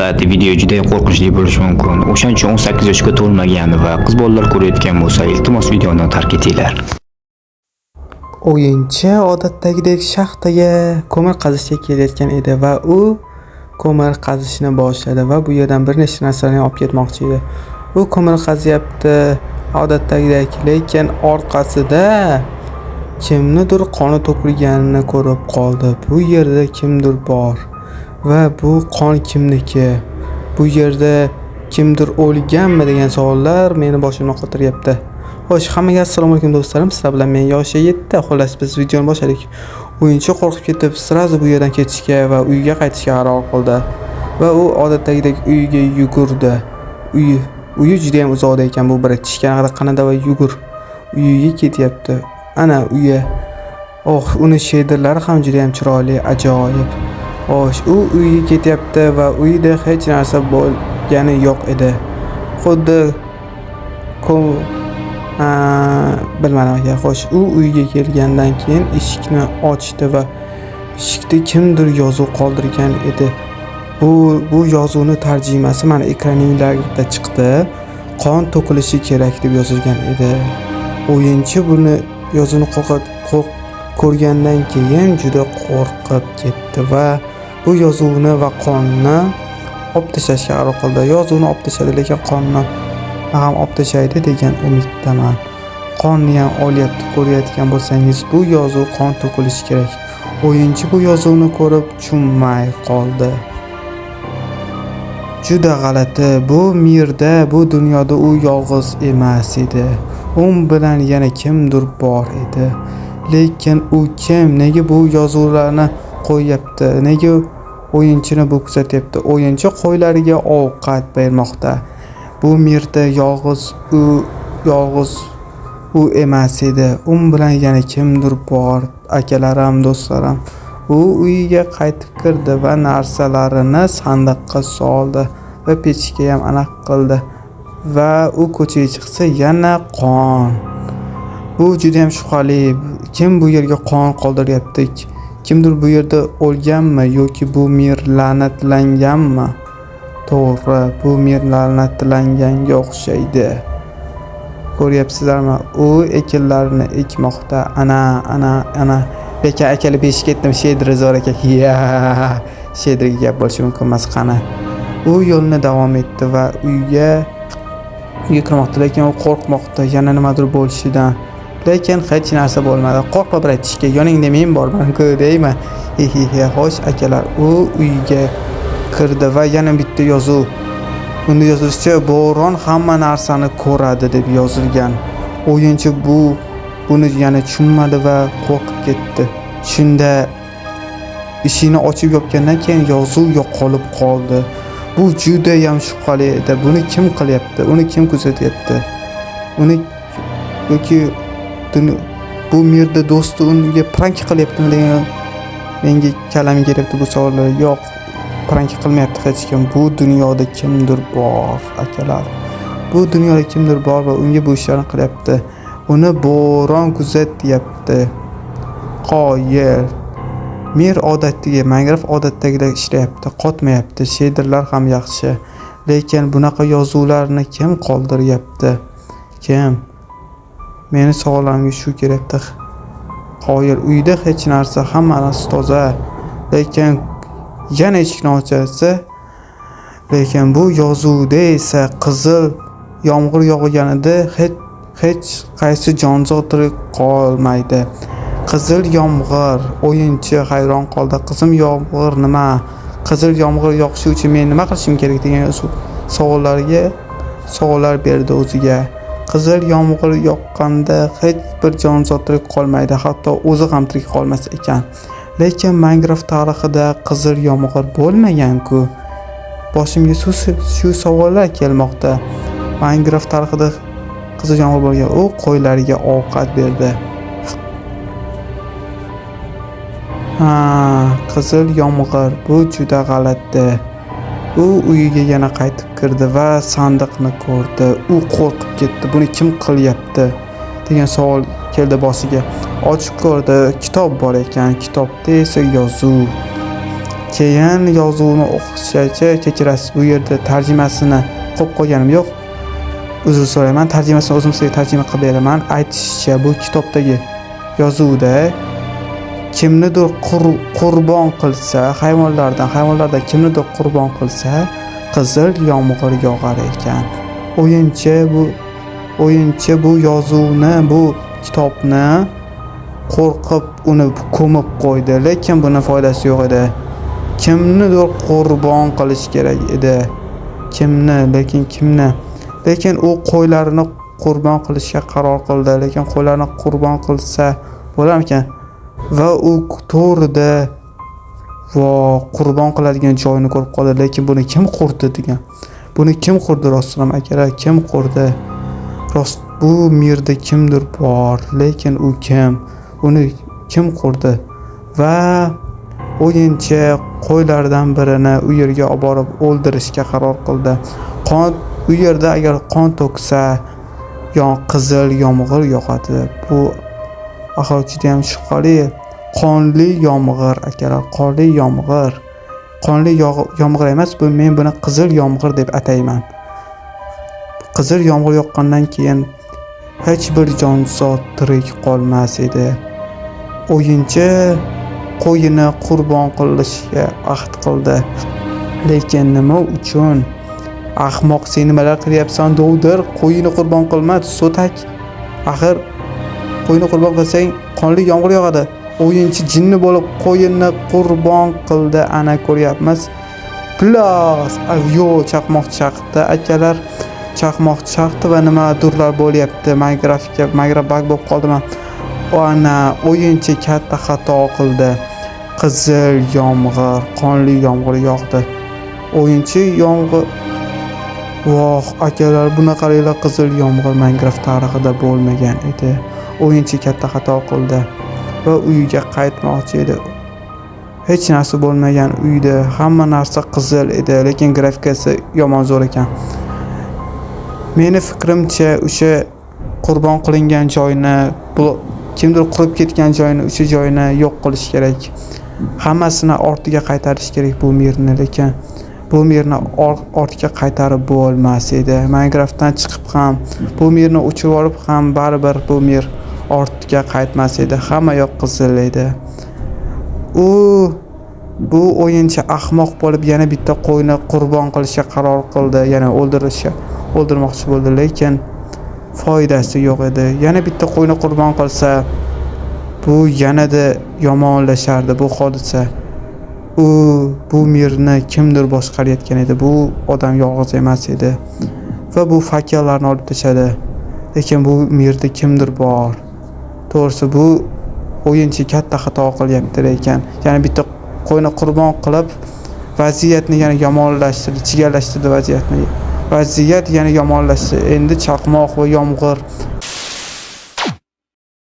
Diqqat, video juda qo'rqinchli bo'lishi mumkin. O'shaning uchun 18 yoshga to'lmagan va qiz bolalar ko'rayotgan bo'lsa, iltimos, videoni tark etinglar. O'yinchi odatdagidek shaxtaga ko'mir qazishga kelayotgan edi va u ko'mir qazishni boshladi va bu yerdan bir nechta narsalarni olib ketmoqchi edi. U ko'mir qazyapti odatdagidek, lekin orqasida kimnidir qoni to'kilganini ko'rib qoldi. Bu yerda kimdir bor va bu qon kimniki? Bu yerda kimdir o'lganmi degan savollar meni boshimni qotiryapti. Xo'sh, hammaga assalomu alaykum, do'stlarim. Sizlar bilan men Yoshi 7. Xullas, biz videoni boshladik. O'yinchi qo'rqib ketib, сразу bu yerdan ketishga va uyiga qaytishga qaror qildi. Va u odatdagidek uyiga yugurdi. Uyi juda ham uzoqda ekan, bu bir tishga qanada va yugur. Uyiga ketyapti. Ana uyi. Oh, uni shaderlari ham juda ham chiroyli, ajoyib. Xo'sh, u uyiga ketyapti va uyida hech narsa bo'lgani yo'q edi. Xuddi bilmadim aka. Xo'sh, u uyga kelgandan keyin eshikni ochdi va eshikda kimdir yozuv qoldirgan edi. Bu yozuvni tarjimasi mana ekraninglarda chiqdi. "Qon to'kilishi kerak" deb yozilgan edi. O'yinchi buni yozuvni ko'rgandan keyin juda qo'rqib ketdi va bu yozuvni va qonni olib tashlashga qaror qildi. Yozuvni olib tashladi, lekin qonni ham olib tashlaydi degan umiddaman. Qonni ham olyapti, ko'rayotgan bo'lsangiz, bu yozuv "qon to'kilishi kerak". O'yinchi bu yozuvni ko'rib tushunmay qoldi. Juda g'alati. Bu мир da, bu dunyoda u yolg'iz emas edi. U bilan yana kimdir bor edi. Lekin u kim? Nega bu yozuvlarni qo'yyapti? Nega o'yinchini bu kuzatyapti? O'yinchi qo'ylariga ovqat bermoqda. Bu мир da yolg'iz u emas edi. U bilan yana kimdir bor, akalarim, do'stlarim. U uyiga qaytib kirdi va narsalarini sandiqqa soldi va pechka ham aniq qildi va u ko'chaga chiqsa, yana qon. Bu judayam shubhali. Kim bu yerga qon qoldiryapti? Kimdir bu yerda o'lganmi yoki bu мир la'natlanganmi? To'g'ri, bu мир la'natlanganga o'xshaydi. Ko'ryapsizlarmi? U ekinlarni ekmoqda. Ana, ana, ana. Lekin akalar, beshik ketdim, shader zo'r ekan. Ya, shaderga gap bo'lishi mumkin emas, qani. U yo'lni davom etdi va uyga kirmoqda, lekin u qo'rqmoqda yana nimadir bo'lishidan. Lekin hech narsa bo'lmadi. Qo'rqma, братишка, yoningda men borman-ku, deyman. He he he. Xo'sh, akalar, u uyga kirdi va yana bitta yozuv. Unda yozilishicha, "Bo'ron hamma narsani ko'radi" deb yozilgan. O'yinchi buni yana tushunmadi va qo'rqib ketdi. Shunda eshikni ochib yopgandan keyin yozuv yo'qolib qoldi. Bu judayam shubhali edi. Buni kim qilyapti? Uni kim kuzatyapti? Uni yoki bu мир da do'sti unga prank qilyaptimi degan menga kallamga kelyapti bu savollar. Yo'q, prank qilmayapti hech kim. Bu dunyoda kimdir bor, akalar. Bu dunyoda kimdir bor va unga bu ishlarni qilyapti. Uni bo'ron kuzatyapti. Qoyil. Мир odatdagi, Minecraft odatdagidek ishlayapti, qotmayapti, shaderlar ham yaxshi. Lekin bunaqa yozuvlarni kim qoldiryapti? Kim? Meni savollarimga shu kelyapti. Qoyil, uyda hech narsa, hammasi toza. Lekin yana eshikni ochsa, lekin bu yozuvda esa "qizil yomg'ir yog'ganida hech qaysi jonzot tirik qolmaydi". Qizil yomg'ir. O'yinchi hayron qoldi. Qizil yomg'ir nima? Qizil yomg'ir yog'ishi uchun men nima qilishim kerak degan savollarga savollar berdi o'ziga. Qizil yomg'ir yoqqanda hech bir jonzot tirik qolmaydi, hatto o'zi ham tirik qolmas ekan. Lekin Minecraft tarixida qizil yomg'ir bo'lmagan-ku. Boshimga shu savollar kelmoqda. Minecraft tarixida qizil yomg'ir bo'lgan. U qo'ylariga ovqat berdi. Ha, qizil yomg'ir, bu juda g'alati. U uyiga yana qaytib kirdi va sandiqni ko'rdi. U qo'rqib ketdi. Buni kim qilyapti degan savol keldi boshiga. Ochib ko'rdi, kitob bor ekan. Kitobda esa yozuv. Keyin yozuvni o'qishachi, kechirasiz, bu yerda tarjimasini qo'yib qo'yganim yo'q. Uzr so'rayman, tarjimasini o'zim sizga tarjima qilib beraman. Aytishicha, bu kitobdagi yozuvda kimnidir qurbon qilsa, hayvonlardan kimnidir qurbon qilsa, qizil yomg'ir yog'ar ekan. O'yinchi bu yozuvni, bu kitobni qo'rqib uni ko'mib qo'ydi, lekin buni foydasi yo'q edi. Kimnidir qurbon qilish kerak edi. Kimni, lekin kimni? Lekin u qo'ylarini qurbon qilishga qaror qildi, lekin qo'ylarni qurbon qilsa bo'larmikan? Va u to'g'rida va qurbon qiladigan joyini ko'rib qoldi, lekin buni kim qurdi degan. Buni kim qurdi rostdan ham akalar, kim qurdi? Rost bu mirda kimdir bor, lekin u kim? Uni kim qurdi? Va o'yinchi qo'ylardan birini u yerga olib borib o'ldirishga qaror qildi. Qon u yerda agar qon to'ksa, yon qizil yomg'ir yog'adi. Bu axir juda ham shubhali. Qonli yomg'ir akalar, qonli yomg'ir. Qonli yomg'ir emas, bu men buni qizil yomg'ir deb atayman. Qizil yomg'ir yoqqandan keyin hech bir jonzot tirik qolmas edi. O'yinchi qo'yini qurbon qilishga ahd qildi. Lekin nima uchun? Ahmoq, sen nimalar qilyapsan, dovdir? Qo'yini qurbon qilma, so'tak. Axir qo'yini qurbon qilsang, qonli yomg'ir yog'adi. O'yinchi jinni bo'lib qo'yini qurbon qildi. Ana ko'ryapmiz. Plos, yo, chaqmoq chaqdi akalar. Chaqmoq chaqdi va nimadirlar bo'lyapti. Minecraftga, Minecraft bug bo'lib qoldimi? Ana o'yinchi katta xato qildi. Qizil yomg'ir, qonli yomg'ir yog'di. O'yinchi yomg'ir. Voh, akalar, buni qaranglar, qizil yomg'ir Minecraft tarixida bo'lmagan edi. O'yinchi katta xato qildi va uyiga qaytmoqchi edi. Hech narsa bo'lmagan uyda, hamma narsa qizil edi, lekin grafikasi yomon zo'r ekan. Meni fikrimcha, o'sha qurbon qilingan joyni, kimdir qurib ketgan joyini, o'sha joyini yo'q qilish kerak. Hammasini ortiga qaytarish kerak bu mirni, lekin bu mirni ortga qaytarib bo'lmas edi. Minecraftdan chiqib ham, bu mirni o'chirib olib ham baribir bu mir ortga qaytmas edi. Hamma yoq qizil edi. U bu o'yinchi ahmoq bo'lib yana bitta qo'yni qurbon qilishga qaror qildi, yana o'ldirmoqchi bo'ldi, lekin foydasi yo'q edi. Yana bitta qo'yni qurbon qilsa, bu yanada yomonlashardi bu hodisa. U bu mirni kimdir boshqarayotgan edi. Bu odam yolg'iz emas edi. Va bu fakellarni olib tashladi. Lekin bu mirda kimdir bor. To'g'risi, bu o'yinchi katta xato qilyapti lekin. Yana bitta qo'yni qurbon qilib vaziyatni yana yomonlashtirdi, chigallashtirdi vaziyatni. Vaziyat yana yomonlashdi. Endi chaqmoq va yomg'ir